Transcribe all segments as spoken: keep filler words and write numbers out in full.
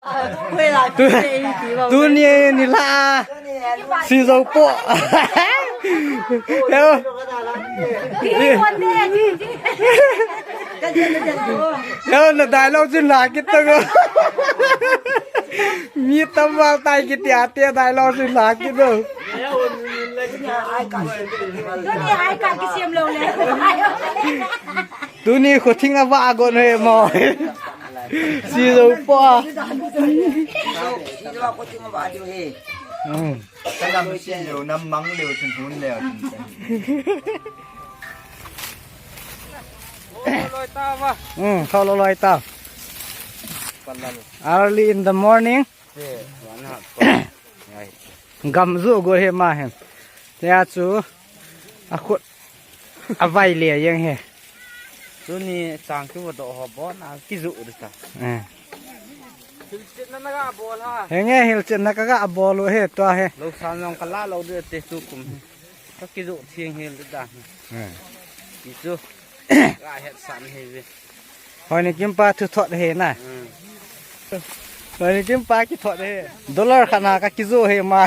Tu, tuni nilhah a si jou po. Hello. Hello, na dialogue chu la kit tang o. Mi tam val tai kiti ate dialogue chu la kit o. Tuni ai ka kisem lou le. Tuni kho thing a va gon he mo. Si jou po. Hmm. Ka lam si lou, nam mang lou, chun hun lou, chun chun. Hmm, thou lou loi ta. Early in the morning. Gam ju go he ma he. Tia chu a khut a vai le jeng he. Tuni chang kivo doh ho bon a kiju de ta. Eh. Hilchetna na ga bol ha. Henge hilchetna ka ga bol u he tua he. Lou san jong ka la lou de te chu kum he. Ka kiju thing hel de da. Eh. Ti chu. Ka het san he ve. Hoi ni kim pa thu thot he na. Hmm. Hoi ni kim pa ki thot he. Dollar khat na ka kiju he ma.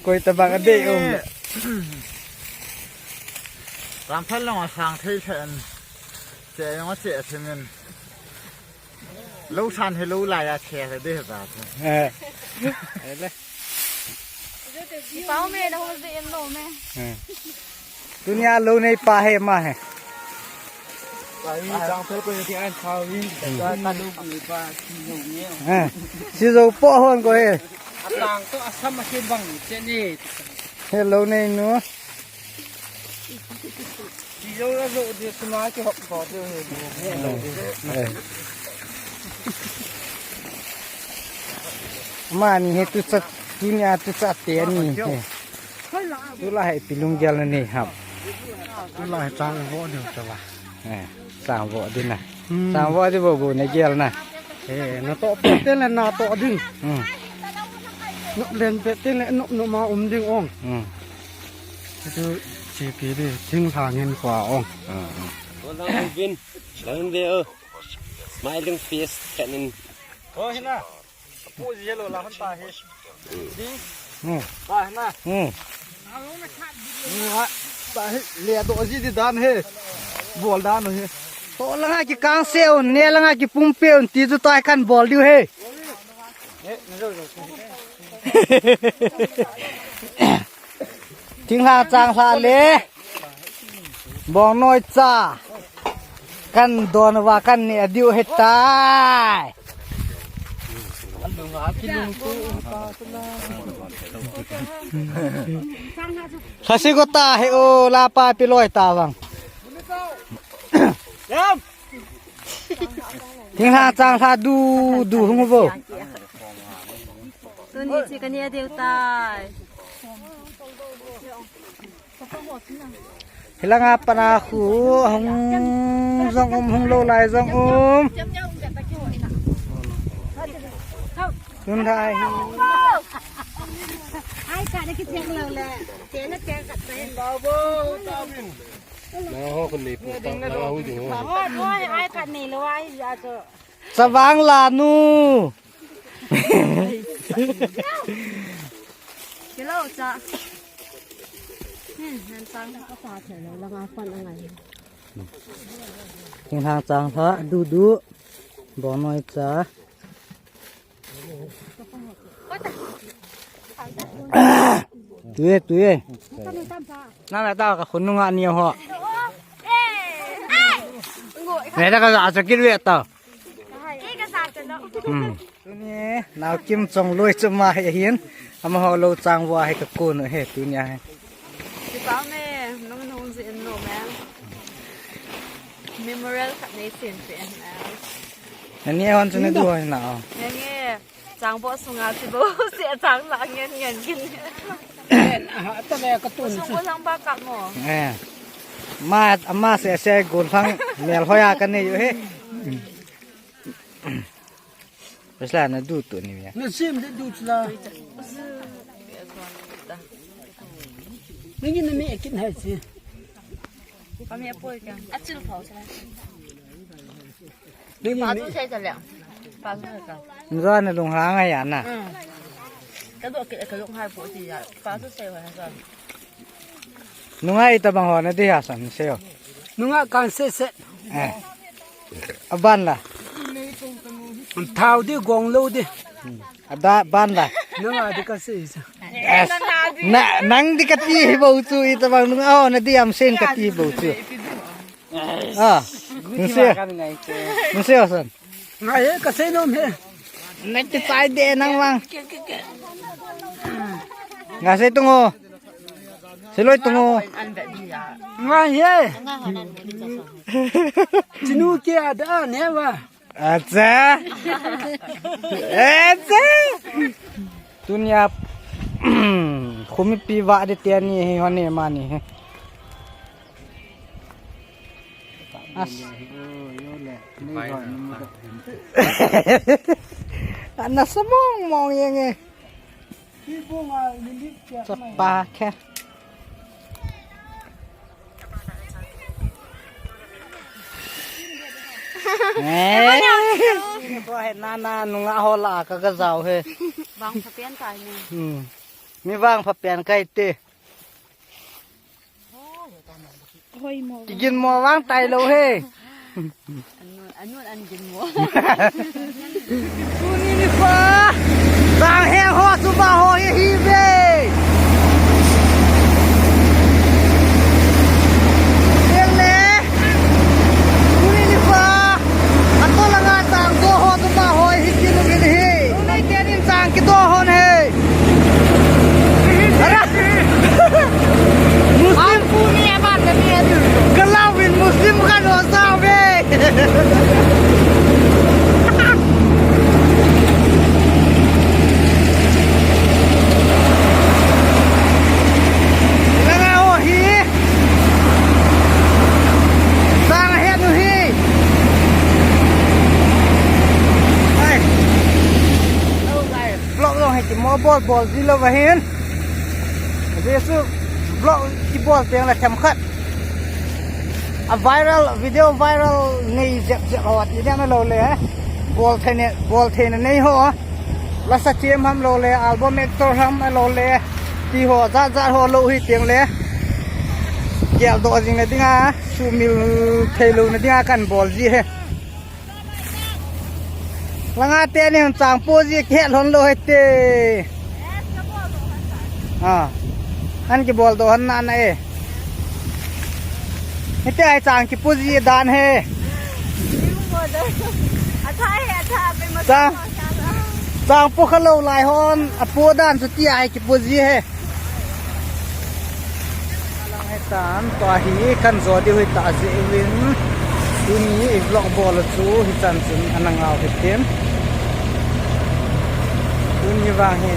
Koi tabang a dei um. Ram phan long a sang thei thei an. Che jong a che thei men. Lou san he lou lai a che he de ba. Eh. Ele. Pau me na ho je em lo me. Eh. Tunia lou nei pa he ma he. Pai chang phel ko ti an thau hi. Ka ka lou ni pa si lou ni. Eh. Si jou po hon ko he. Atang to asam a se bang che ni. He lou nei nu. Ti jou la jou de suma ki hop ko de he. Eh. Mani he tu chat tunia tu chat te ani he. Tu la he pilung gel na nei ham. Tu la he chang vo de ta la. Eh, chang vo de na. Hmm. Chang vo de vo vo ne gel na. Eh, na to pe te le na to ding. Hmm. No len pe te le no no ma um ding ong. Hmm. Chu chi pi de thing hla ngen kwa ong. Hmm. Hmm. Ko lang bin. Lang de o. Smiling face kanin. Ko hina. Pu ji lo la han ta he. Ding. Hmm. Ta hina. Hmm. Ni ha. Ta he le do ji di dan he. Bol dan he. To langa ki kang se un, ne langa ki pum pe un, ti chu tai kan bol diu he. Thinglhang changlhang le Bongnoi cha kan don uva kan neh diu ahitai. Lhasi go ta he o, lapa pi loi ta vang. Thinglhang changlhang du du hung vo. Tuni chi ka neh diu tai. Hilanga pana khu hung jong um, hung lou lai jong um. Tun thai hi. Ai ka da ki cheng lou le. Che na che ka ta hin. Na ho khun nei pu ta, na ho ding ho. Ho, ho, ai ka nei lou ai ja to. Chavang la nu. Kilo cha. Hmm, han chang ka sa che lo la nga pan angai. Thinglhang changlhang du du. Bongnoi cha. Tuye, tuye. Na la ta ka khun nunga ni ho. Ne ta ka ja cha kit ve ta. Hmm. Tuni nao kim chong loi chu ma hi hin. Amaho lou chang uva hi ka kun u hi tunia hi. Kipa me, nung nung ji in no me. Memorial khat nei sin pe na. Ani hon chu na du hoi na o. Nge, chang bo sunga si bo, si chang la ngen ngen kin. Aha, ta le ka tun. Sung ko lang ba ka mo. Eh. Ma, ama se se gol phang mel hoya ka nei u hi. Pasla na du tu ni ya. Na sim de du chla. Ni ni na me kin hai si. Kami apoy ka. Achil phau chla. Ni ni. Ma tu sai ta le. Nzan na lunghang a ya na. Ka do ke ka lunghang po ti ya. Pa su se wa sa. Nunga ita bang ho na di ha san se o. Nunga kan se se. Eh. Aban la. Thau di gong lo di. Ada ban la. Nunga di ka se se. Yes. Na nang di ka ti bo chu ita bang nunga ho na di am sen ka ti bo chu. Ah. Nse. Nse o san. Ngai he, ka sei nom he. Nang ti chai de nang vang. Nga sei tung o. Sei loi tung o. Ngai he. Chinu ke ada ne va. Acha. Acha. Tunia. Khumi pi va de te ni he hone mani he. As. Ana samong mong yang eh. Sapa ke. Eh. Ko he nana nunga hola ka ka jao he. Vang phapian kai ni. Hmm. Mi vang phapian kai te. Hoi mo. Kigin mo vang tai lo he. Anu, anu an gin mo. Tuni ni pa. Sang he ho su ba ho ye hi ve. Yang le. Tuni ni pa. Ato langa sang do ho su ba ho ye hi kinu min hi. Tuni tenin sang kido hon he. Muslim. Kalawin Muslim kan ho sao ve. Langa ho hi. Sang he nu hi. Ai. Vlog jong hi kimo bol bol ji lou va hin. Jesu vlog kibol teng le themkhat. A viral, video viral nei jep jep ho ti dem lou le. Bol thei ne, bol thei na nei ho. Lasa chem ham lou le, album actor ham lou le. Ti ho jat jat ho lou hi teng le. Geldoh jing na dinga, sumil thei lou na dinga kan bol ji he. Langa teni chang po ji kihet lhon lou hite. Ah. An kibol doh hon nana e. Hite ai chang kipo ji dan he. Chang, chang po khalou lai hon apo dan chu ti ai kipo ji he. Alang hitan, tua hi kan jo diu hi ta jeh uvin. Tuni i vlog bol chu hichan chun ana ngau hitin. Tuni vang hi.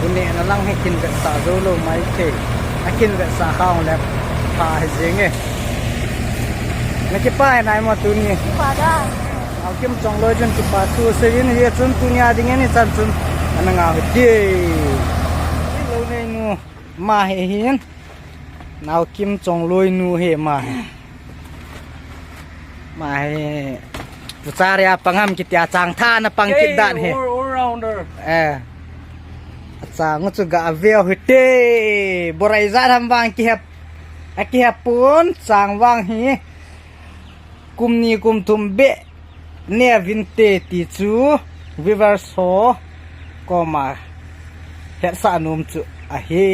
Tuni na lang hi kin vetsah jou lou mai thei. A kin vetsah khang le pha hi jing e. Na kipah nai mo tuni. Kipah da. Naokim Chongloi chun kipah thu seivin hi chun tunia dingin hichan chun ana ngau hite. Lou nei nu ma hi hin. Naokim Chongloi nu hi ma hi. Ma hi. Puchari a pangam kitia chang tha na pang kit dan hi. All, all rounder. Eh. Chang chu ga veu hite. Borai jat ham vang kihep. Akihep pun chang vang hi. Kum ni kum thum beh neuvin te ti chu viewers ho koma hetsah nom chu ahi.